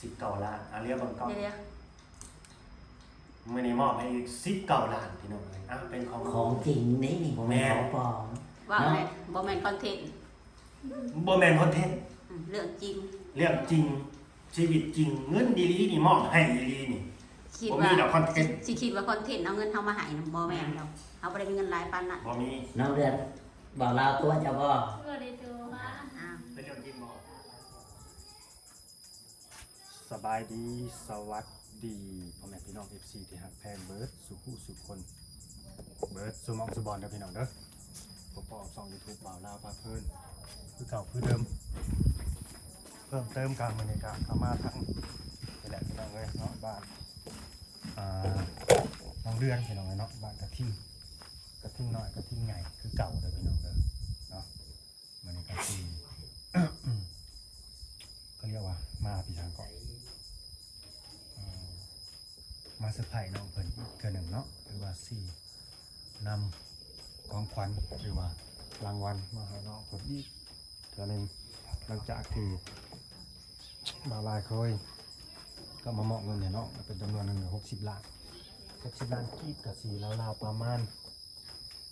ສິບເກົ້າລ້ານ ອ່ະ ລຽວເບິ່ງກ່ອນ ດຽວ ມື້ນີ້ມອບໃຫ້ອີກສິບເກົ້າລ້ານ ພີ່ນ້ອງເອີຍ ອ່ະ ເປັນຂອງ ຂອງຈິງເດ້ນີ້ ບໍ່ແມ່ນ ແມ່ນ ຂອງປອມ ເວົ້າແຫຼະ ເນາະ ບໍ່ແມ່ນຄອນເທັນ ບໍ່ແມ່ນຄອນເທັນ ອືມ ເລື່ອງຈິງ ເລື່ອງຈິງ ຊີວິດຈິງ ເງິນອີ່ຫຼີນີ້ ມອບໃຫ້ອີ່ຫຼີນີ້ ຄິດ ບໍ່ມີ ວ່າ ດອກຄອນເທັນ ຊິ ຊິຄິດວ່າຄອນເທັນ ເອົາເງິນເຮົາມາໃຫ້ນະ ບໍ່ແມ່ນດອກ ເຮົາບໍ່ໄດ້ມີເງິນຫຼາຍປານນັ້ນ ບໍ່ມີ ນ້ອງເດືອນ ເວົ້າລາວຕົວະເຈົ້າບໍ່? ບໍ່ໄດ້ຕົວະ ອ້າວ ເປັນເລື່ອງຈິງບໍ່? ສະບາຍດີ ສະຫວັດດີ ພໍ່ແມ່ພີ່ນ້ອງ ເອັຟຊີ ທີ່ຮັກແພງເບິດສູ່ຜູ້ສູ່ຄົນ ເບິດສູ່ໝ່ອງສູ່ບ່ອນເດີພີ່ນ້ອງເດີ ພົບພໍ້ຊ່ອງຢູທູບ ບ່າວລາວພາເພີນ ຄືເກົ່າຄືເດີມ ເພີ່ມເຕີມກະມື້ນີ້ກະເຂົ້າມາທາງນີ້ແຫຼະພີ່ນ້ອງເອີຍເນາະ ບ້ານ ອ່າ ນ້ອງເດືອນພີ່ນ້ອງເອີຍເນາະ ບ້ານກະທິງ ກະທິງນ້ອຍກະທິງໃຫຍ່ຄືເກົ່າເດີພີ່ນ້ອງເດີເນາະ. ມື້ນີ້ກະຊິ ເຂົາຮຽກວ່າມາພິທີກອງ ເອີ ມາເຊີໄພນ້ອງເພິ່ນອີກເທື່ອໜຶ່ງເນາະ ຫຼືວ່າຊິນຳຂອງຂວັນ ຫຼືວ່າລາງວັນມາໃຫ້ນ້ອງເພິ່ນອີກເທື່ອໜຶ່ງ ຫຼັງຈາກທີ່ບ່າວລາຍເຄີຍກໍມາມອບເງິນໃຫ້ນ້ອງເປັນຈຳນວນເງິນຫົກສິບລ້ານ ຫົກສິບລ້ານກີບ ກະຊິລາວໆປະມານ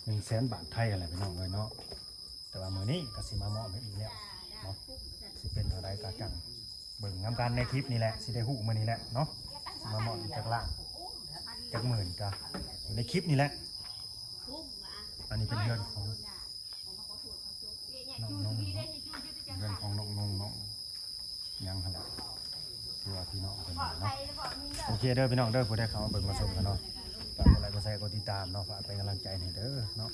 ໜຶ່ງແສນບາດໄທຫັ້ນແຫຼະພີ່ນ້ອງເອີຍເນາະ ແຕ່ວ່າມື້ນີ້ກະຊິມາມອບໃຫ້ອີກແລ້ວເນາະ ຊິເປັນເທົ່າໃດກະຈັ່ງເບິ່ງນຳກັນໃນຄລິບນີ້ແຫຼະ ຊິໄດ້ຮູ້ມື້ນີ້ແຫຼະເນາະ ຊິມາມອບອີກຈັກລ້ານຈັກໝື່ນກະຢູ່ໃນຄລິບນີ້ແຫຼະ ອັນນີ້ເປັນເຮືອນຂອງ ນ້ອງນົງເນາະ ເຮືອນຂອງນ້ອງນົງ ນ້ອງຫຍັງຫັ້ນແຫຼະ ຄືວ່າພີ່ນ້ອງເພິ່ນເນາະ ໂອເຄເດີພີ່ນ້ອງເດີ ຜູ້ໃດເຂົ້າມາເບິ່ງມາຊົມກັນເນາະ ຝາກກົດໄລກ໌ ກົດແຊ ກົດຕິດຕາມເນາະ ຝາກເປັນກຳລັງໃຈໃຫ້ເດີເນາະ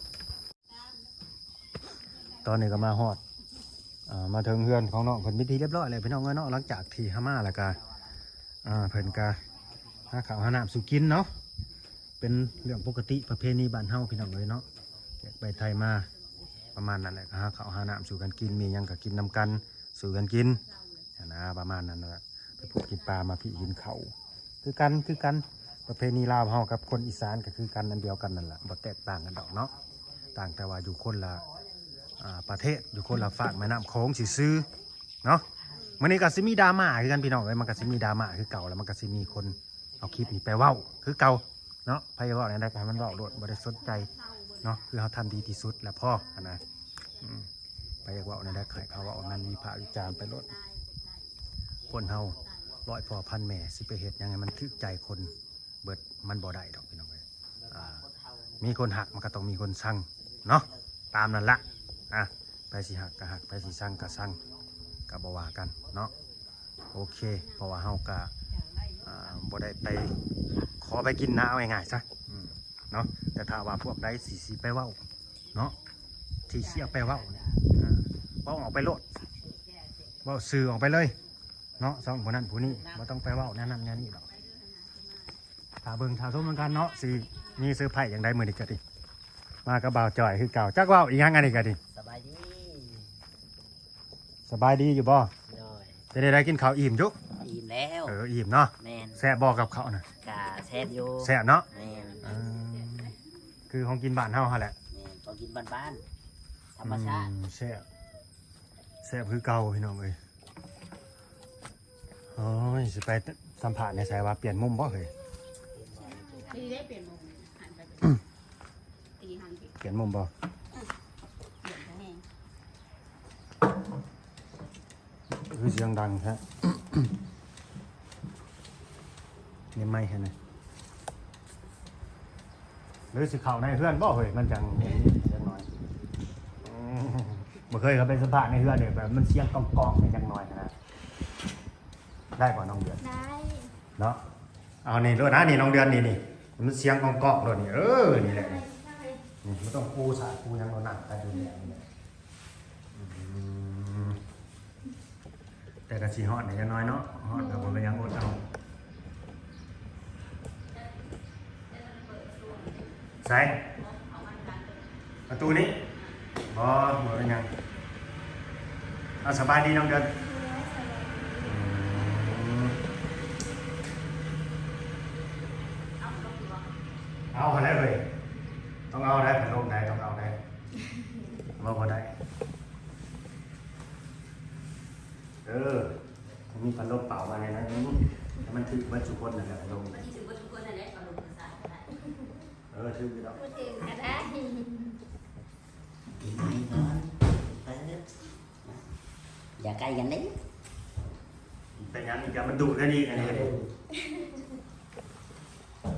ຕອນນີ້ກໍມາຮອດ ອ່າ ມາເຖິງເຮືອນຂອງນ້ອງເພິ່ນເປັນທີ່ຮຽບຮ້ອຍແລ້ວພີ່ນ້ອງເອີຍເນາະ ຫຼັງຈາກທີ່ເຮົາມາແລ້ວກໍ ອ່າ ເພິ່ນກໍຫາເຂົ້າຫານ້ຳສູ່ກິນເນາະ ເປັນເລື່ອງປົກກະຕິປະເພນີບ້ານເຮົາພີ່ນ້ອງເອີຍເນາະ ແຂກໄປໄທມາ ປະມານນັ້ນແຫຼະ ກໍຫາເຂົ້າຫານ້ຳສູ່ກັນກິນ ມີຫຍັງກໍກິນນຳກັນ ສູ່ກັນກິນຫັ້ນນະ ປະມານນັ້ນແຫຼະ ໄປພູກກິນປາ ມາພີ້ກິນເຂົ້າ ຄືກັນ ຄືກັນ ປະເພນີລາວເຮົາກັບຄົນອີສານກໍຄືກັນ ອັນດຽວກັນນັ້ນລະ ບໍ່ແຕກຕ່າງກັນດອກເນາະ ຕ່າງແຕ່ວ່າຢູ່ຄົນລະ ອ່າ ປະເທດ ຢູ່ຄົນລະຟາກແມ່ນ້ຳໂຂງຊື່ໆ ເນາະ ມື້ນີ້ກໍຊິມີດຣາມາຄືກັນພີ່ນ້ອງເອີຍ ມັນກໍຊິມີດຣາມາຄືເກົ່າ ແລ້ວມັນກໍຊິມີຄົນເອົາຄລິບນີ້ໄປເວົ້າຄືເກົ່າເນາະ ໃຜເວົ້າແນວໃດກໍໃຫ້ມັນເວົ້າໂລດ ບໍ່ໄດ້ສົນໃຈເນາະ ຄືເຮົາທຳດີທີ່ສຸດແລ້ວພໍຫັ້ນນະ ອືມ ໃຜຢາກເວົ້າແນວໃດໃຫ້ເຂົາເວົ້າ ມັນວິພາກວິຈານໄປໂລດ ຄົນເຮົາຮ້ອຍພໍ່ພັນແມ່ ຊິໄປເຮັດຫຍັງໃຫ້ມັນຖືກໃຈຄົນເບິດ ມັນບໍ່ໄດ້ດອກພີ່ນ້ອງເອີຍ ອ່າ ມີຄົນຮັກມັນກໍຕ້ອງມີຄົນຊັງເນາະ ຕາມນັ້ນລະ ອ່າ ໃຜຊິຮັກກໍຮັກ ໃຜຊິຊັງກໍຊັງ ກໍບໍ່ວ່າກັນເນາະ ໂອເຄ ເພາະວ່າເຮົາກໍ ອ່າ ບໍ່ໄດ້ໄປຂໍໄປກິນນະ ເອົາງ່າຍໆຊະ ອືມ ເນາະ ແຕ່ຖ້າວ່າພວກໃດຊິ ຊິໄປເວົ້າເນາະ ທີ່ຊິເອົາໄປເວົ້າເນຍ ອ່າ ເວົ້າອອກໄປໂລດ ເວົ້າຊື່ອອກໄປເລີຍເນາະ ຊ່ອງຜູ້ນັ້ນຜູ້ນີ້ ບໍ່ຕ້ອງໄປເວົ້າແນວນັ້ນແນວນີ້ດອກ ຖ້າເບິ່ງຖ້າຊົມນຳກັນເນາະ ຊິມີເຊີໄພຣສ໌ຈັ່ງໃດມື້ນີ້ກະຕິ ມາກັບບ່າວຈ່ອຍຄືເກົ່າ ຈັກເວົ້າອີ່ຫຍັງອັນນີ້ກະຕິ ສະບາຍດີ ສະບາຍດີຢູ່ບໍ່? ໂດຍ ເປັນໃດ ກິນເຂົ້າອີ່ມຢູ່? ອີ່ມແລ້ວ ເອີ ອີ່ມເນາະ ແມ່ນ ແຊບບໍ່ກັບເຂົ້ານະ? ກະແຊບຢູ່ ແຊບເນາະ ແມ່ນ ເອີ ຄືຂອງກິນບ້ານເຮົາຫັ້ນແຫຼະ ແມ່ນ ຂອງກິນບ້ານໆ ທຳມະຊາດ ອືມ ແຊບ ແຊບຄືເກົ່າພີ່ນ້ອງເອີຍ ໂອ້ຍ ຊິໄປສຳພາດໃນໃສວ່າ ປ່ຽນມຸມບໍ່ເຮີ້ຍ? ນີ້ເດ້ ປ່ຽນມຸມ ຫັນໄປ ຕີຫັນ ປ່ຽນມຸມບໍ່? ປ່ຽນແຮງ ຄືສຽງດັງແທ້ ນີ້ໄມແຄ່ໃດ? ຫຼືຊິເຂົ້າໃນເຮືອນບໍ່ເຮີ້ຍ? ມັນຈັ່ງ ຈັກໜ້ອຍ ອືມ ບໍ່ເຄີຍເຂົ້າໄປສຳພາດໃນເຮືອນເດ້ ແບບມັນສຽງກ້ອງໆ ຈັກໜ້ອຍຫັ້ນນະ ໄດ້ບໍ່ນ້ອງເດືອນ? ໄດ້ ເນາະ ເອົານີ້ໂລດນະ ນີ້ນ້ອງເດືອນ ນີ້ ນີ້ ມັນສຽງກ້ອງໆ ໂລດນີ້ ເອີ ນີ້ແຫຼະ ນີ້ ນີ້ ບໍ່ຕ້ອງປູສາປູຫຍັງໂລດ ນັ່ງກັນຢູ່ນີ້ແຫຼະ ນີ້ແຫຼະ ອືມ ແຕ່ກໍຊິຮ້ອນແດ່ຈັກໜ້ອຍເນາະ ຮ້ອນກໍບໍ່ເປັນຫຍັງ ອົດເອົາ ໃສ ປະຕູນີ້? ບໍ່ ບໍ່ເປັນຫຍັງ ເອົາ ສະບາຍດີນ້ອງເດືອນ ອືມ ເອົາຫັ້ນແຫຼະເອີຍ ຕ້ອງເອົາໄດ໋ ພັດລົມໄດ໋ ຕ້ອງເອົາໄດ໋ ເວົ້າບໍ່ໄດ້ ເອີ ມີ ພັດລົມເປົ່າມາແນວນັ້ນ ໃຫ້ມັນຖືກເບິດທຸກຄົນນັ້ນແຫຼະ ພັດລົມ ມັນຊິຖືກເບິດທຸກຄົນນັ້ນແຫຼະ ພັດລົມກະໃສ່ກະໄດ້ ເອີ ຖືກຢູ່ດອກ ບໍ່ຖືກກະໄດ້ ຢ່າໃກ້ກັນເດ້ ເປັນຫຍັງອີກ ມັນດູດກັນອີກ ອັນນີ້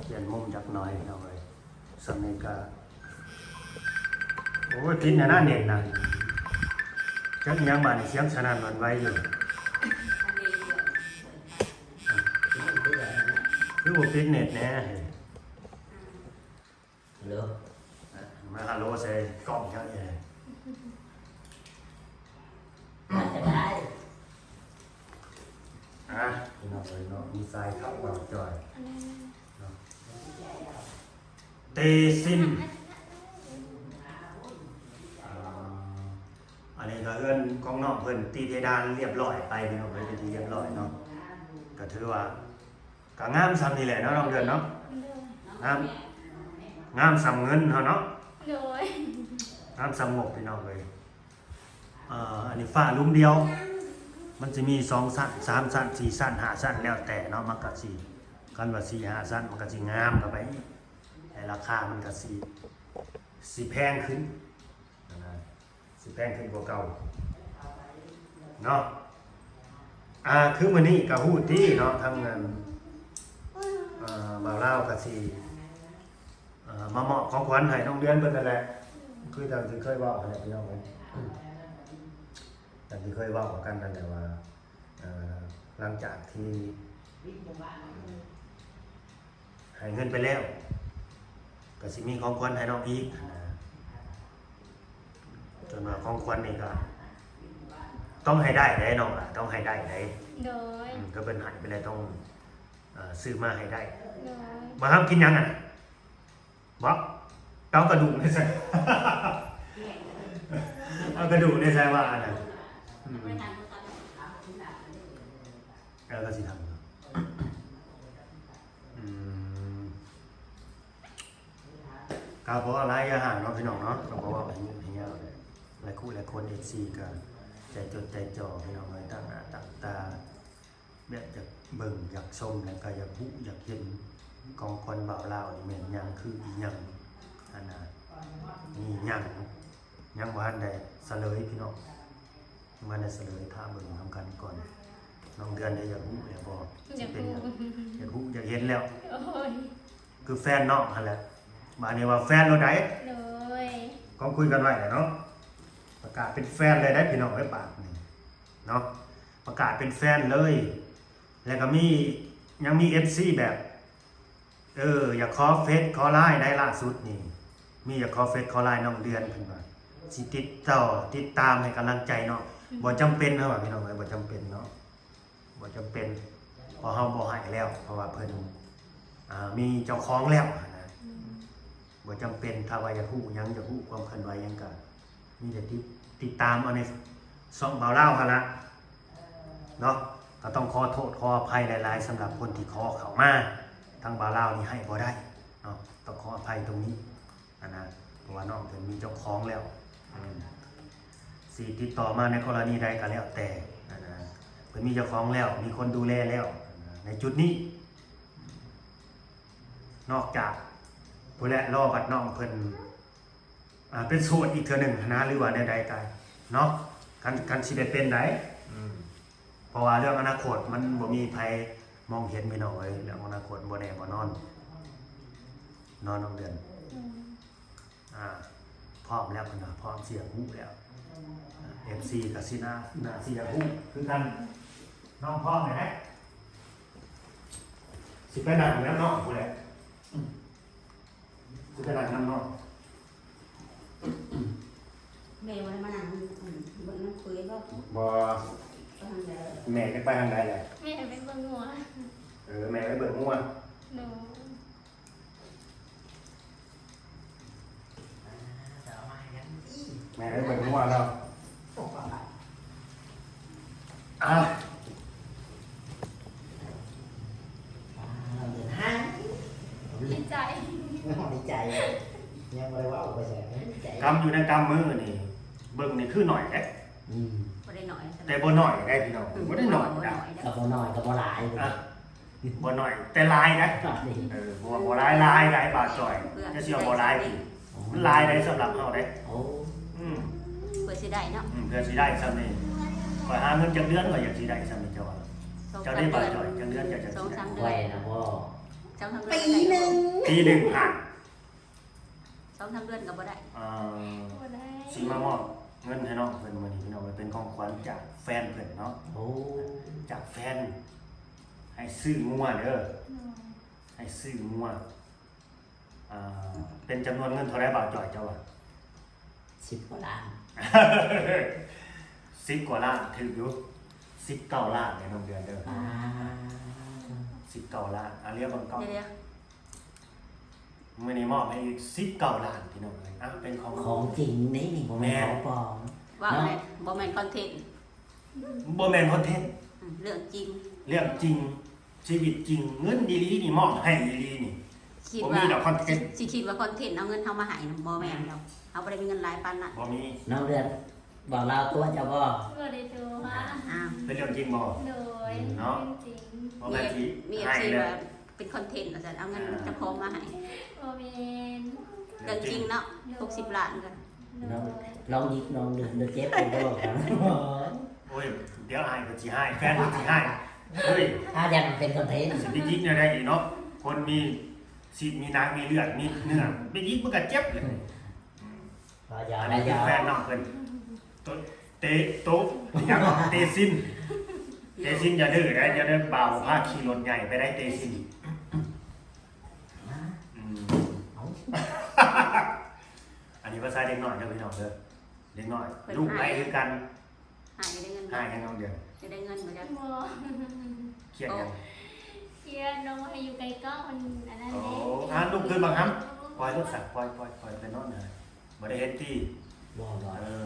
ປ່ຽນມຸມຈັກໜ້ອຍ ເອົາໄວ້ ສ່ຳນີ້ກະ ໂອ້ຍ ຕິດແນ່ນະ ເນັດນະ ຈັກອີ່ຫຍັງບາດນີ້ ສຽງສະໜັ່ນຫວັ່ນໄຫວຢູ່ ຄືບໍ່ປິດເນັດແນ່ ເອີ ຮາໂລ ມາຮາໂລໃສ່ກ້ອງຈັ່ງນີ້ ໄດ້ ອ່ະ ພີ່ນ້ອງເອີຍເນາະ ມີສາຍເຂົ້າເບົາຈ່ອຍເນາະ ເຕຊິນ ອ່າ ອັນນີ້ກະເຮືອນຂອງນ້ອງເພິ່ນ ຕີເພດານລຽບລ້ອຍໄປ ພີ່ນ້ອງເອີຍ ເປັນທີ່ລຽບລ້ອຍເນາະ ກະຖືວ່າ ກະງາມສ່ຳນີ້ແຫຼະເນາະ ນ້ອງເດືອນເນາະ ໂດຍ ງາມ ງາມສ່ຳເງິນເຮົາເນາະ ໂດຍ ງາມສ່ຳງົບ ພີ່ນ້ອງເອີຍ ເອີ ອັນນີ້ຝາລຸ່ມດຽວ ມັນຊິມີສອງຊັ້ນ ສາມຊັ້ນ ສີ່ຊັ້ນ ຫ້າຊັ້ນ ແລ້ວແຕ່ເນາະ ມັນກະຊິ ຄັນວ່າສີ່ຫ້າຊັ້ນ ມັນກະຊິງາມເຂົ້າໄປອີກ ແລະ ລາຄາມັນກະຊິ ຊິແພງຂຶ້ນຫັ້ນນະ. ຊິແພງຂຶ້ນກວ່າເກົ່າເນາະ ອ່າ ຄືມື້ນີ້ກະຮູ້ຕິເນາະ ທາງອັນ ອ່າ ບ່າວລາວກະຊິ ອ່າ ມາມອບຂອງຂວັນໃຫ້ນ້ອງເດືອນເພິ່ນນັ້ນແຫຼະ ຄືດັ່ງທີ່ເຄີຍເວົ້າຫັ້ນແຫຼະ ພີ່ນ້ອງເອີຍ ດັ່ງທີ່ເຄີຍເວົ້າກັນນັ້ນແຫຼະວ່າ ເອີ ຫຼັງຈາກທີ່ ໃຫ້ເງິນໄປແລ້ວ ກະຊິມີຂອງຂວັນໃຫ້ນ້ອງອີກຫັ້ນນະ ຈົນວ່າຂອງຂວັນນີ້ກະຕ້ອງໃຫ້ໄດ້ເດ້ນ້ອງ ຕ້ອງໃຫ້ໄດ້ເດ້ ໂດຍ ອືມ ກະເພິ່ນໃຫ້ໄປແລ້ວຕ້ອງ ເອີ ຊື້ມາໃຫ້ໄດ້ ໂດຍ ມາຫາກິນຫຍັງຫັ້ນ ບໍ່ ເອົາກະດູກໃນໃສ ເອົາກະດູກໃນໃສວ່າຫັ້ນນະ ອືມ ເອີ ກະຊິທຳ ອືມ ກະບໍ່ວ່າຫຼາຍຢ່າຫາເນາະ ພີ່ນ້ອງເນາະ ກະບໍ່ເວົ້າໃຫ້ຫຍຸ້ງໃຫ້ຍາວ ຫຼາຍຄູ່ຫຼາຍຄົນ ເອັຟຊີ ກະໃຈຈົດໃຈຈໍ່ ພີ່ນ້ອງເອີຍ ຕັ້ງໜ້າຕັ້ງຕາ ແບບຢາກເບິ່ງຢາກຊົມ ແລ້ວກະຢາກຮູ້ຢາກເຫັນ ຂອງຂວັນບ່າວລາວນີ້ແມ່ນຫຍັງ ຄືອີ່ຫຍັງຫັ້ນນະ ມີຫຍັງ ຍັງບໍ່ທັນໄດ້ສະເຫຼີຍ ພີ່ນ້ອງ ຍັງບໍ່ທັນໄດ້ສະເຫຼີຍ ຖ້າເບິ່ງນຳກັນກ່ອນ ນ້ອງເດືອນໄດ້ຢາກຮູ້ແລ້ວບໍ່ ຊິເປັນຫຍັງ ຢາກຮູ້ຢາກເຫັນແລ້ວ ໂອ້ຍ ຄືແຟນນ້ອງຫັ້ນແຫຼະ ບາດນີ້ວ່າແຟນໂລດໃດ ໂດຍ ກໍຄຸຍກັນໄວ້ແລ້ວເນາະ ປະກາດເປັນແຟນເລີຍໄດ໋ ພີ່ນ້ອງເອີຍ ບາດນີ້ເນາະ ປະກາດເປັນແຟນເລີຍ ແລ້ວກະມີ ຍັງມີເອັຟຊີແບບ ເອີ ຢາກຂໍເຟສຂໍລາຍໄດ໋ ລ່າສຸດນີ້ ມີຢາກຂໍເຟສຂໍລາຍນ້ອງເດືອນ ເພິ່ນວ່າຊິຕິດຕໍ່ຕິດຕາມໃຫ້ກຳລັງໃຈເນາະ ອືມ ບໍ່ຈຳເປັນ ເຮົາວ່າ ພີ່ນ້ອງເອີຍ ບໍ່ຈຳເປັນເນາະ ບໍ່ຈຳເປັນ ເພາະເຮົາບໍ່ໃຫ້ແລ້ວ ເພາະວ່າເພິ່ນ ອ່າ ມີເຈົ້າຂອງແລ້ວຫັ້ນນະ ອືມ ບໍ່ຈຳເປັນ ຖ້າວ່າຢາກຮູ້ຫຍັງ ຢາກຮູ້ຄວາມເຄື່ອນໄຫວຫຍັງກະ ມີແຕ່ຕິດ ຕິດຕາມເອົາໃນຊ່ອງບ່າວລາວຫັ້ນລະເນາະ ກະຕ້ອງຂໍໂທດຂໍອະໄພຫຼາຍໆ ສຳລັບຄົນທີ່ຂໍເຂົ້າມາ ທາງບ່າວລາວນີ້ໃຫ້ບໍ່ໄດ້ເນາະ ຕ້ອງຂໍອະໄພຕົງນີ້ຫັ້ນນະ ເພາະວ່ານ້ອງເພິ່ນມີເຈົ້າຂອງແລ້ວ ອືມ ຊິຕິດຕໍ່ມາໃນກໍລະນີໃດກະແລ້ວແຕ່ຫັ້ນນະ ເພິ່ນມີເຈົ້າຂອງແລ້ວ ມີຄົນດູແລແລ້ວ ໃນຈຸດນີ້ ນອກຈາກ ພຸ້ນແຫຼະ ລໍບັດນ້ອງເພິ່ນ ອ່າ ເປັນໂສດອີກເທື່ອໜຶ່ງຫັ້ນນະ ຫຼືວ່າແນວໃດກະເນາະ ຄັນ ຄັນຊິໄດ້ເປັນໃດ໋ ອືມ ເພາະວ່າເລື່ອງອະນາຄົດມັນບໍ່ມີໃຜມອງເຫັນ ພີ່ນ້ອງເອີຍ ເລື່ອງອະນາຄົດບໍ່ແນ່ບໍ່ນອນເນາະ ນ້ອງເດືອນ ອືມ ອ່າ ພ້ອມແລ້ວ ເພິ່ນວ່າພ້ອມຊິຢາກຮູ້ແລ້ວ ເອັຟຊີກະຊິໜ້າ ໜ້າຊິຢາກຮູ້ຄືກັນ ນ້ອງພ້ອມແລ້ວແຫຼະ ຊິໄປນັ່ງນຳນ້ອງພຸ້ນແຫຼະ ອືມ ຊິໄປນັ່ງນຳນ້ອງ ແມ່ບໍ່ໄດ້ມານັ່ງ ອືມ ເບິ່ງນຳເຂີຍບໍ່? ບໍ່ ໄປທາງໃດ? ແມ່ຈະໄປທາງໃດແຫຼະ? ແມ່ໄປເບິ່ງງົວ ເອີ ແມ່ໄປເບິ່ງງົວ ໂດຍ ແມ່ໄປເບິ່ງງົວແລ້ວ ອ່າ ດີໃຈ ດີໃຈ ຍັງບໍ່ໄດ້ເວົ້າໄປໃສ ດີໃຈ ກຳຢູ່ໃນກຳມືນີ້ ເບິ່ງນີ້ຄືໜ້ອຍເດ້ ອືມ ບໍ່ໄດ້ໜ້ອຍ ແຕ່ບໍ່ໜ້ອຍໄດ໋ ພີ່ນ້ອງ ອືມ ບໍ່ໄດ້ໜ້ອຍ ບໍ່ໄດ້ໜ້ອຍເດ້ ກໍບໍ່ໜ້ອຍກໍບໍ່ຫຼາຍ ອ່ະ ບໍ່ໜ້ອຍແຕ່ຫຼາຍນະ ນີ້ ເອີ ບໍ່ ບໍ່ຫຼາຍ ຫຼາຍ ຫຼາຍ ບ່າວຈ່ອຍ ເພື່ອ ຈະຊິວ່າບໍ່ຫຼາຍຕິ ມັນຫຼາຍໄດ໋ສຳລັບເຮົາເດ້ ໂອ້ ອືມ ເພື່ອຊິໄດ້ເນາະ ອືມ ເພື່ອຊິໄດ້ຊ່ຳນີ້ ຂ້ອຍຫາເງິນຈັກເດືອນ ຂ້ອຍຢາກຊິໄດ້ຊ່ຳນີ້ ເຈົ້າວ່າ ສອງ ເຈົ້າໄດ້ ສາມ ບ່າວຈ່ອຍ ເດືອນ ຈັກເດືອນ ເຈົ້າ ສອງ ສາມ ເດືອນ ຂ້ອຍນະບໍ່ ສອງ ສາມ ເດືອນ ປີໜຶ່ງ ປີໜຶ່ງຫັ້ນ ສອງສາມເດືອນກໍບໍ່ໄດ້ ອ່າ ບໍ່ໄດ້ ຊິມາມອບເງິນໃຫ້ນ້ອງເພິ່ນມື້ນີ້ພີ່ນ້ອງ ເປັນຂອງຂວັນຈາກແຟນເພິ່ນເນາະ ໂອ້ ຈາກແຟນ ໃຫ້ຊື້ງົວເດີ ໂດຍ ໃຫ້ຊື້ງົວ ອ່າ ເປັນຈຳນວນເງິນເທົ່າໃດ ບ່າວຈ່ອຍ ເຈົ້າວ່າ ສິບກວ່າລ້ານ ສິບກວ່າລ້ານ ຖືກຢູ່ ສິບເກົ້າລ້ານເດ້ນ້ອງເດືອນເດີ ອ່າ ສິບເກົ້າລ້ານ ອ່າ ລຽວເບິ່ງກ່ອນ ດຽວ ມື້ນີ້ມອບໃຫ້ອີກສິບເກົ້າລ້ານ ພີ່ນ້ອງເອີຍ ອ່ະ ເປັນຂອງ ຂອງຈິງເດ້ນີ້ ບໍ່ແມ່ນ ແມ່ນ ຂອງປອມ ເວົ້າແມ່ນ ເນາະ ບໍ່ແມ່ນຄອນເທັນ ບໍ່ແມ່ນຄອນເທັນ ອືມ ເລື່ອງຈິງ ເລື່ອງຈິງ ຊີວິດຈິງ ເງິນອີ່ຫຼີນີ້ ມອບໃຫ້ອີ່ຫຼີນີ້ ຄິດວ່າ ບໍ່ມີດອກຄອນເທັນ ຊິ ຊິຄິດວ່າຄອນເທັນ ເອົາເງິນເຮົາມາໃຫ້ນະ ບໍ່ແມ່ນດອກ ເຮົາບໍ່ໄດ້ມີເງິນຫຼາຍປານນັ້ນ ບໍ່ມີ ນ້ອງເດືອນ ບໍ່ລາວຕົວະເຈົ້າບໍ່? ບໍ່ໄດ້ຕົວະ ອ້າວ ເປັນເລື່ອງຈິງບໍ່? ໂດຍ ເນາະ ເປັນຈິງ ບໍ່ແມ່ນຊິ ມີເອັຟຊີ ໃຫ້ເລີຍ ວ່າເປັນຄອນເທັນວ່າຊັ້ນ ເອົາເງິນ ອ່າ ເຈົ້າຂອງມາໃຫ້ ບໍ່ແມ່ນ ເລື່ອງຈິງເນາະ ໂດຍ ຫົກສິບລ້ານກໍ ໂດຍ ລອງ ລອງຍິກ ລອງດຶງ ເດີເຈັບບໍ່? ໂອ້ຍ ດຽວອ້າຍກໍຊິຮ້າຍ ແຟນກໍຊິຮ້າຍ ເຮີ້ຍ ຖ້າຍັງເປັນຄອນເທັນ ຊິໄປຍິກແນວໃດອີກເນາະ ຄົນມີຊີດ ມີໜັງ ມີເລືອດ ມີເນື້ອ ໄປຍິກມັນກໍເຈັບແຫຼະ ອືມ ວ່າຢ່າ ອັນນີ້ຄືແຟນນ້ອງເພິ່ນ ໂຕະ ເຕະໂຕະ ຫຍັງເກາະ ເຕຊິນ ເຕຊິນຢ່າດື້ໄດ໋ ຢ່າໄດ້ ບ່າວພາຂີ່ລົດໃຫຍ່ໄປໄດ້ ເຕຊິນ ອືມ ເອົ້າ ອັນນີ້ພາສາເດັກນ້ອຍເດີພີ່ນ້ອງເດີ ເດັກນ້ອຍ ເພິ່ນ ລູກໃຜຄືກັນ ໃຫ້ໄດ້ເງິນ ໃຫ້ກັນນ້ອງເດືອນ ຈະໄດ້ເງິນບໍ່? ບໍ່ ຄຽດຫຍັງ? ຄຽດນ້ອງວ່າໃຫ້ຢູ່ໄກໆ ມັນອັນນັ້ນເດ້ ໂອ້ ອ່າ ລຸກຂຶ້ນບັກຫຳ ປ່ອຍໂລດຊະ ປ່ອຍ ປ່ອຍ ປ່ອຍໄປນອນນະ ບໍ່ໄດ້ເຮັດຕິ ບໍ່ ບໍ່ ເອີ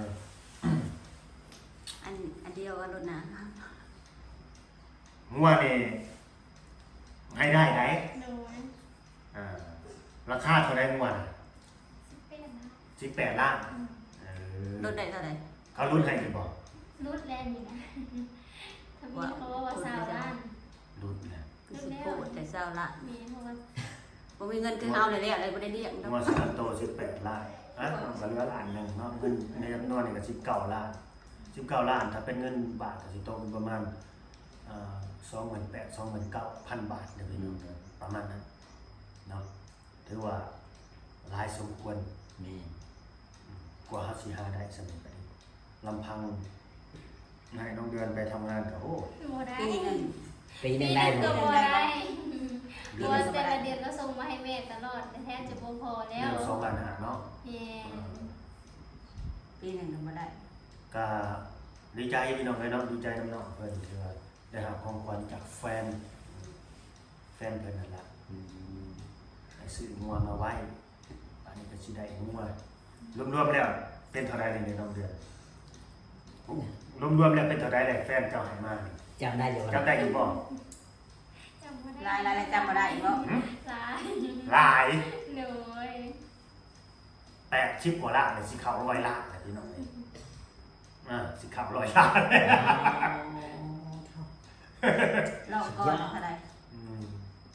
ອັນ ອັນດຽວກັນໂລດນະ ງົວນີ້ ໃຫ້ໄດ້ໃດ ໂດຍ ອ່າ ລາຄາເທົ່າໃດງົວນະ? ສິບແປດລ້ານ ສິບແປດລ້ານ ອືມ ເອີ ລົດໄດ້ເທົ່າໃດ? ເຂົາຫຼຸດໃຫ້ອີກບໍ່? ຫຼຸດແລ້ວນີ້ນະ ທະບຽນເຂົາເວົ້າວ່າຊາວລ້ານ ຫຼຸດແລ້ວ ຄືຊິໂພດແທ້ຊາວລ້ານ ແມ່ນ ເພາະວ່າບໍ່ມີເງິນຄືເຮົາແລ້ວ ແລ້ວບໍ່ໄດ້ລ້ຽງດອກ ງົວສາມໂຕສິບແປດລ້ານ ອ່ະ ມັນກໍເຫຼືອລ້ານໜຶ່ງເນາະ ເງິນໃນຈຳນວນນີ້ກໍສິບເກົ້າລ້ານ ສິບເກົ້າລ້ານ ຖ້າເປັນເງິນບາດກໍຊິຕົກຢູ່ປະມານ ອ່າ ສອງໝື່ນແປດ ສອງໝື່ນເກົ້າພັນບາດເດີພີ່ນ້ອງເດີ ປະມານນັ້ນເນາະ ຖືວ່າຫຼາຍສົມຄວນ ແມ່ນ ກວ່າເຮົາຊິຫາໄດ້ສ່ຳນີ້ກໍດີ ລຳພັງໃຫ້ນ້ອງເດືອນໄປທຳງານກໍ ໂອ້ ບໍ່ໄດ້ ປີໜຶ່ງ ປີໜຶ່ງໄດ້ບໍ່? ກໍບໍ່ໄດ້ ເດືອນ ເພາະວ່າແຕ່ລະເດືອນກໍສົ່ງມາໃຫ້ແມ່ຕະຫຼອດ ແທບຈະບໍ່ພໍແລ້ວ ເດືອນສອງລ້ານຫ້າເນາະ ແມ່ນ ອ່າ ປີໜຶ່ງກໍບໍ່ໄດ້ ກໍດີໃຈພີ່ນ້ອງເອີຍເນາະ ດີໃຈນຳນ້ອງເພິ່ນທີ່ວ່າໄດ້ຮັບຂອງຂວັນຈາກແຟນ ແຟນເພິ່ນນັ້ນລະ ອືມ ໃຫ້ຊື້ງົວມາໄວ້ ອັນນີ້ກໍຊິໄດ້ງົວ ລວມໆແລ້ວເປັນເທົ່າໃດນີ້ນ້ອງເດືອນ? ລວມໆແລ້ວເປັນເທົ່າໃດແຫຼະ ແຟນເຈົ້າໃຫ້ມານີ້ ຈຳໄດ້ຢູ່ບໍ່? ຈຳໄດ້ຢູ່ບໍ່? ຈຳບໍ່ໄດ້ ຫຼາຍໆ ແລ້ວຈຳບໍ່ໄດ້ອີກບໍ່? ຫຶ? ຫຼາຍ ຫຼາຍ ໂດຍ ແປດສິບກວ່າລ້ານ ຊິເຂົ້າຮ້ອຍລ້ານແລ້ວພີ່ນ້ອງເອີຍ ອ່າ ຊິເຂົ້າຮ້ອຍລ້ານ ລອບກ່ອນເທົ່າໃດ? ອືມ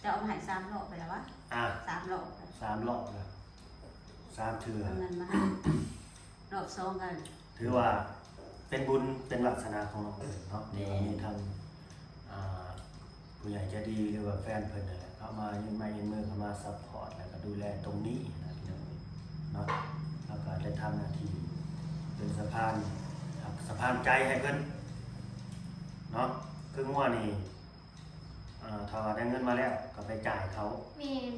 ເຈົ້າເອົາມາໃຫ້ສາມລອບໄປແລ້ວວະ ອ່າ ສາມລອບ ສາມລອບແລ້ວ ສາມເທື່ອ ເອົາເງິນມາໃຫ້ ລອບສອງກໍ ຖືວ່າເປັນບຸນເປັນວາສະໜາຂອງນ້ອງເພິ່ນເນາະ ແມ່ນ ທີ່ວ່າມີທັງ ອ່າ ຜູ້ໃຫຍ່ໃຈດີ ຫຼືວ່າແຟນເພິ່ນນັ້ນແຫຼະ ເຂົ້າມາຍື່ນໄມ້ຍື່ນມື ເຂົ້າມາຊັບພອດ ແລ້ວກໍດູແລຕົງນີ້ນະພີ່ນ້ອງເນາະ ແລ້ວກໍໄດ້ທຳໜ້າທີ່ເປັນສະພານ ສະພານໃຈໃຫ້ເພິ່ນເນາະ ຄືງົວນີ້ ອ່າ ຖ້າວ່າໄດ້ເງິນມາແລ້ວກໍໄປຈ່າຍເຂົາ ແມ່ນ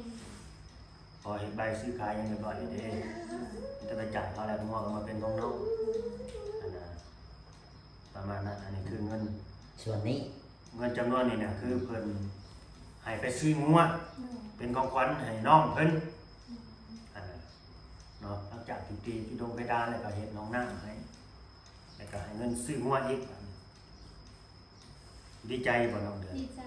ພໍເຮັດໃບຊື້ຂາຍຫຍັງຮຽບຮ້ອຍແລ້ວເດ້ ມີແຕ່ໄປຈ່າຍເຂົາແລ້ວ ງົວກໍມາເປັນຂອງເຮົາ ອັນນ່າ ປະມານນັ້ນ ອັນນີ້ຄືເງິນສ່ວນນີ້ ເງິນຈຳນວນນີ້ນະ ຄືເພິ່ນໃຫ້ໄປຊື້ງົວ ໂດຍ ເປັນຂອງຂວັນໃຫ້ນ້ອງເພິ່ນ ໂດຍ ອັນນັ້ນເນາະ ຫຼັງຈາກທີ່ຕີເປດານແລ້ວກໍເຮັດຫ້ອງນ້ຳໃຫ້ ແລ້ວກໍໃຫ້ເງິນຊື້ງົວອີກ ບາດນີ້ ດີໃຈບໍ່ນ້ອງເດືອນ? ດີໃຈ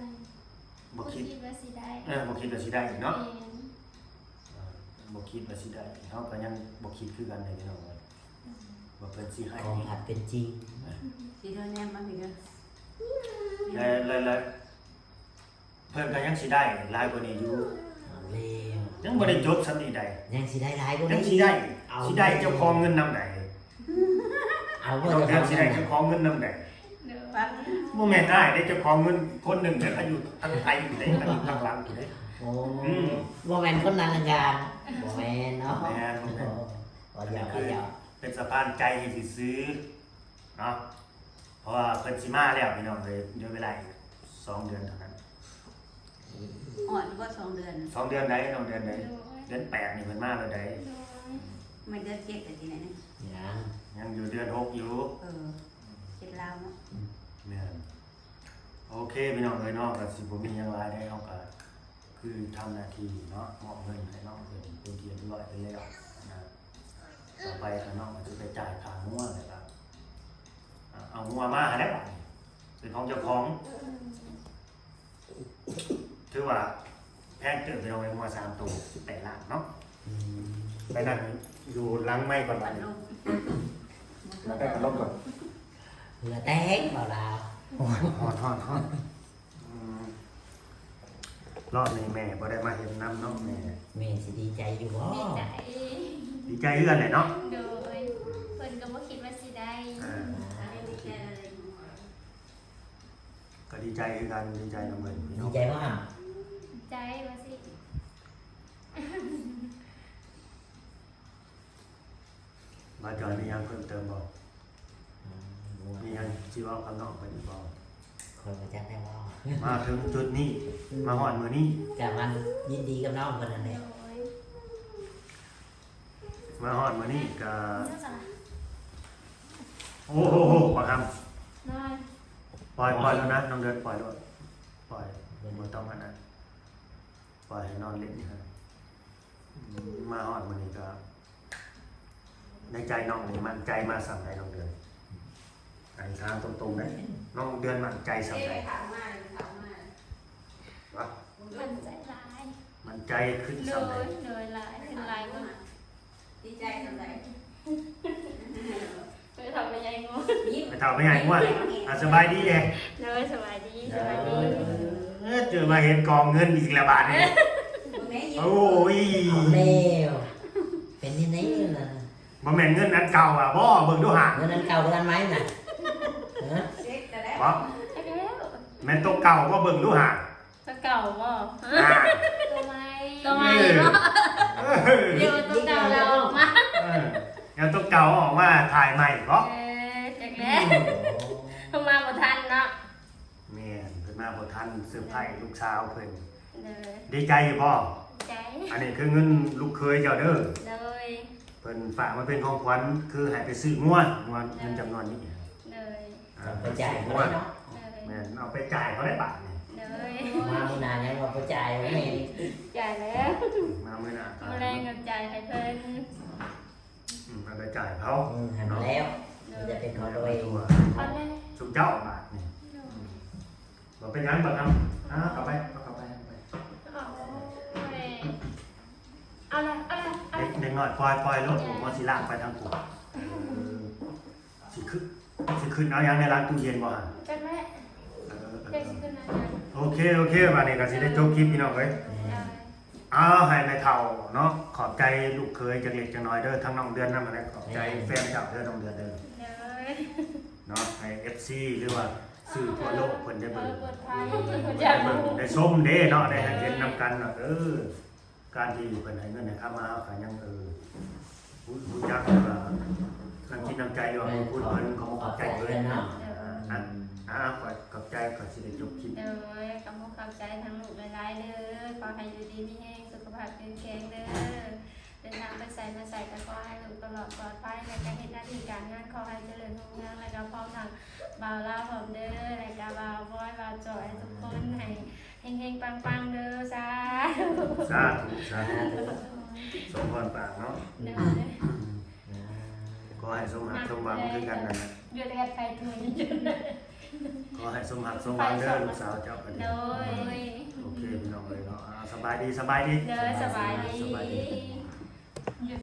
ບໍ່ຄິດ ບໍ່ຄິດວ່າຊິໄດ້ ເອີ ບໍ່ຄິດວ່າຊິໄດ້ເນາະ ແມ່ນ ເອີ ບໍ່ຄິດວ່າຊິໄດ້ ເຮົາກໍຍັງບໍ່ຄິດຄືກັນເດ້ພີ່ນ້ອງເອີຍ ອືມ ວ່າເພິ່ນຊິໃຫ້ ຂອງອາດເປັນຈິງ ຊິເດີແນມມາພີ້ເດີ ແລະ ແລະ ແລະ ເພິ່ນກໍຍັງຊິໄດ້ຫຼາຍກວ່ານີ້ຢູ່. ເອົາແລ້ວ ຍັງບໍ່ໄດ້ຈົບສ່ຳນີ້ໃດ ຍັງຊິໄດ້ຫຼາຍກວ່ານີ້ ຍັງຊິໄດ້ ເອົາ ຊິໄດ້ເຈົ້າຂອງເງິນນຳໃດ. ເອົາ ນ້ອງເດືອນຊິໄດ້ເຈົ້າຂອງເງິນນຳໃດ. ໂດຍ ບໍ່ແມ່ນອ້າຍເດ້ ເຈົ້າຂອງເງິນອີກຄົນໜຶ່ງເດ້ ເຂົາຢູ່ທາງໄທພຸ້ນເດ້ ເຂົາຢູ່ທາງຫຼັງພຸ້ນເດ້. ໂອ້ ອືມ ບໍ່ແມ່ນຄົນນັ້ນນະການ ບໍ່ແມ່ນເນາະ. ແມ່ນ ບໍ່ແມ່ນ ວ່າຢາກ ວ່າຢາກ ເປັນສະພານໃຈໃຫ້ຊື່ໆເນາະ. ເພາະວ່າເພິ່ນຊິມາແລ້ວພີ່ນ້ອງເອີຍ ເຫຼືອເວລາອີກສອງເດືອນເທົ່ານັ້ນ. ຮອດຢູ່ບໍ່ສອງເດືອນ? ສອງເດືອນໃດ໋ ນ້ອງເດືອນໃດ໋? ໂດຍ ເດືອນແປດນີ້ເພິ່ນມາແລ້ວໃດ໋. ໂດຍ ແມ່ນເດືອນເຈັດແລ້ວຕິ ນີ້ ຍັງ ຍັງຢູ່ເດືອນຫົກຢູ່. ເອີ ເຈັດລາວເນາະ. ແມ່ນ ໂອເຄພີ່ນ້ອງເອີຍເນາະ ກໍຊິບໍ່ມີຫຍັງຫຼາຍໃດ໋ ເຮົາກໍຄືທຳໜ້າທີ່ເນາະ ມອບເງິນໃຫ້ນ້ອງເພິ່ນເປັນທີ່ຮຽບຮ້ອຍໄປແລ້ວນະ. ຕໍ່ໄປກໍນ້ອງກໍຊິໄປຈ່າຍຄ່າງົວ ແລ້ວກໍ ອ່າ ເອົາງົວມາຫັ້ນແຫຼະ ບາດນີ້ເປັນຂອງເຈົ້າຂອງ. ຖືວ່າແພງເຕີບພີ່ນ້ອງເອີຍ ງົວສາມໂຕແປດລ້ານເນາະ. ອືມ ໄປນັ່ງຢູ່ຫຼັງໄມກ່ອນບາດນີ້. ມາແຕ່ພັດລົມກ່ອນ ເຫື່ອແຕກບໍ່ລາວ. ໂອ້ຍ ຮ້ອນໆໆ. ອືມ ລອບນີ້ແມ່ບໍ່ໄດ້ມາເຮັດນຳເນາະ ແມ່ ແມ່ຊິດີໃຈຢູ່ບໍ່? ດີໃຈ ດີໃຈຄືກັນແຫຼະເນາະ. ໂດຍ ເພິ່ນກໍບໍ່ຄິດວ່າຊິໄດ້. ອ່າ ກໍດີໃຈຄືກັນ ດີໃຈນຳເພິ່ນ. ດີໃຈບໍ່? ດີໃຈວ່າຊິ. ບ່າວຈອຍມີຫຍັງເພີ່ມເຕີມບໍ່? ອືມ ມີຫຍັງຊິເວົ້າກັບນ້ອງເພິ່ນອີກບໍ່? ຂ້ອຍບໍ່ຈັກແນວເວົ້າ ມາເຖິງຈຸດນີ້ ອືມ ມາຮອດມື້ນີ້ ກະມາຍິນດີກັບນ້ອງເພິ່ນນັ້ນແຫຼະ. ໂດຍ ມາຮອດມື້ນີ້ກະ ໂອ້ໂຫ ບັກຫຳ ນ້ອຍ ປ່ອຍ ປ່ອຍແລ້ວນະ ນ້ອງເດີນ ປ່ອຍໂລດ ປ່ອຍ ບໍ່ຕ້ອງອັນນັ້ນ ປ່ອຍໃຫ້ນອນຫຼິ້ນຢູ່ຫັ້ນ. ອືມ ມາຮອດມື້ນີ້ກໍ ໃນໃຈນ້ອງນີ້ໝັ້ນໃຈມາສ່ຳໃດ ນ້ອງເດືອນ? ອັນນີ້ຖາມຕົງໆເດ້ ນ້ອງເດືອນໝັ້ນໃຈສ່ຳໃດ? ຫວາ? ໝັ້ນໃຈຫຼາຍ ໝັ້ນໃຈຂຶ້ນສ່ຳໃດ? ໂດຍ ໂດຍ ຫຼາຍ ຂຶ້ນຫຼາຍກວ່າ ດີໃຈສ່ຳໃດ? ໄປເຖົ້າໄປໃຫຍ່ງົວ ໄປເຖົ້າໄປໃຫຍ່ງົວ. ອ່າ ສະບາຍດີແດ່. ໂດຍ ສະບາຍດີ ສະບາຍດີ. ເອີ ເຈີມາເຫັນກອງເງິນອີກແລ້ວບາດນີ້. ໂອ້ຍ ເອົາແລ້ວ ເປັນຈັ່ງໃດລະ? ບໍ່ແມ່ນເງິນອັນເກົ່າຫວາບໍ່? ເບິ່ງດູຫາ ເງິນອັນເກົ່າຫຼືອັນໃໝ່ນະ? ຮະ? ບໍ່ ແມ່ນໂຕເກົ່າບໍ່? ເບິ່ງດູຫາ. ໂຕເກົ່າບໍ່? ອ່າ ໂຕໃໝ່ ໂຕໃໝ່ບໍ່? ເອີ ເອີ ດຽວໂຕເກົ່າລາວອອກມາ. ເອີ ດຽວໂຕເກົ່າອອກມາຖ່າຍໃໝ່ບໍ່? ເອີ ຈັກແລ້ວ ອືມ ເພິ່ນມາບໍ່ທັນເນາະ. ແມ່ນ ເພິ່ນມາບໍ່ທັນ ເຊີໄພຣສ໌ລູກສາວເພິ່ນ. ໂດຍ ດີໃຈຢູ່ບໍ່? ດີໃຈ. ອັນນີ້ຄືເງິນລູກເຂີຍເຈົ້າເດີ. ໂດຍ ເພິ່ນຝາກມາເປັນຂອງຂວັນ ຄືໃຫ້ໄປຊື້ງົວ ງົວ ໂດຍ ເງິນຈຳນວນນີ້. ໂດຍ ອ່າ ໄປຈ່າຍເຂົາໄດ້ເນາະ. ໂດຍ ແມ່ນ ເອົາໄປຈ່າຍເຂົາໄດ້ບາດນີ້. ໂດຍ ມາມື້ໜ້າຍັງວ່າບໍ່ຈ່າຍ ບໍ່ແມ່ນ ຈ່າຍແລ້ວ ມາມື້ໜ້າ ມື້ແລງກໍຈ່າຍໃຫ້ເພິ່ນ. ອືມ ເອົາໄປຈ່າຍເຂົາ. ອືມ ໃຫ້ມັນແລ້ວ ໂດຍ ມັນຈະເປັນຂອງໂດຍ ເອົາແລ້ວ ຊຸມເຈົ້າບາດນີ້. ໂດຍ ອືມ ບໍ່ເປັນຫຍັງດອກ ເອົາ ເອົາເຂົ້າໄປ ເອົາເຂົ້າໄປ ເອົາເຂົ້າໄປ. ເອົາແລ້ວ ເອົາແລ້ວ ເອົາແລ້ວ ເດັກ ເດັກນ້ອຍ ປ່ອຍ ປ່ອຍໂລດ ຜົມວ່າຊິລາກໄປທາງພຸ້ນ. ເອີ ຊິຂຶ້ນ ຊິຂຶ້ນເອົາຫຍັງໃນຫຼັງຕູ້ເຢັນບໍ່ຫັ້ນ? ຈັກແຫຼະ ເອີ ເອີ ຈັກຊິຂຶ້ນເອົາຫຍັງ. ໂອເຄ ໂອເຄ ບາດນີ້ກໍຊິໄດ້ຈົບຄລິບພີ່ນ້ອງເອີຍ. ໂດຍ ເອົາ ໃຫ້ແມ່ເຖົ້າເນາະ ຂອບໃຈລູກເຂີຍຈັກເລັກຈັກນ້ອຍເດີ ທັງນ້ອງເດືອນນຳຫັ້ນແຫຼະ ຂອບໃຈ ແມ່ນ ແຟນເຈົ້າເດີ ນ້ອງເດືອນເດີ ໂດຍ ເນາະ ໃຫ້ເອັຟຊີ ຫຼືວ່າສື່ທົ່ວໂລກເພິ່ນໄດ້ເບິ່ງ ເອີ ເປີດໄພ ໄດ້ເບິ່ງໄດ້ຊົມເດ້ເນາະ ໄດ້ເຫັນນຳກັນເນາະ. ເອີ ການທີ່ເພິ່ນໃຫ້ເງິນໃຫ້ຄຳມາ ເຮົາກໍຍັງ ເອີ ຮູ້ ຮູ້ຈັກວ່ານ້ຳຈິດນ້ຳໃຈ ຫຼືວ່າບຸນຄຸນເພິ່ນ ຂອບອົກຂອບໃຈເພິ່ນເນາະ. ອ່າ ອ່າ ຂອບໃຈ ຂ້ອຍຊິໄດ້ຈົບຄລິບ. ໂດຍ ຂອບອົກຂອບໃຈທາງລູກຫຼາຍໆເດີ ຂໍໃຫ້ຢູ່ດີມີແຮງ ສຸຂະພາບເຂັ້ມແຂງເດີ ເດີນທາງໄປໃສມາໃສກໍຂໍໃຫ້ລູກຕະຫຼອດປອດໄພ ແລະກໍເຮັດໜ້າທີ່ການງານຂໍໃຫ້ຈະເລີນຮຸ່ງເຮືອງ ແລະກໍພ້ອມທັງບ່າວລາວພ້ອມເດີ ແລະກໍບ່າວບອຍ ບ່າວຈອຍ ທຸກຄົນໃຫ້ ເຮັງໆ ປັງໆ ເດີ ສາທຸ ສາທຸ ສາທຸ ສົມພອນປາກເນາະ. ໂດຍ ຂໍໃຫ້ສົມຮັກສົມຫວັງຄືກັນນັ້ນແຫຼະ ຢູ່ແຕ່ໄປທຸຍ ຂໍໃຫ້ສົມຮັກສົມຫວັງເດີ ລູກສາວເຈົ້າກໍດີ. ໂດຍ ໂອເຄ ພີ່ນ້ອງເອີຍເນາະ ອ່າ ສະບາຍດີ ສະບາຍດີ ໂດຍ ສະບາຍດີ ສະບາຍດີ.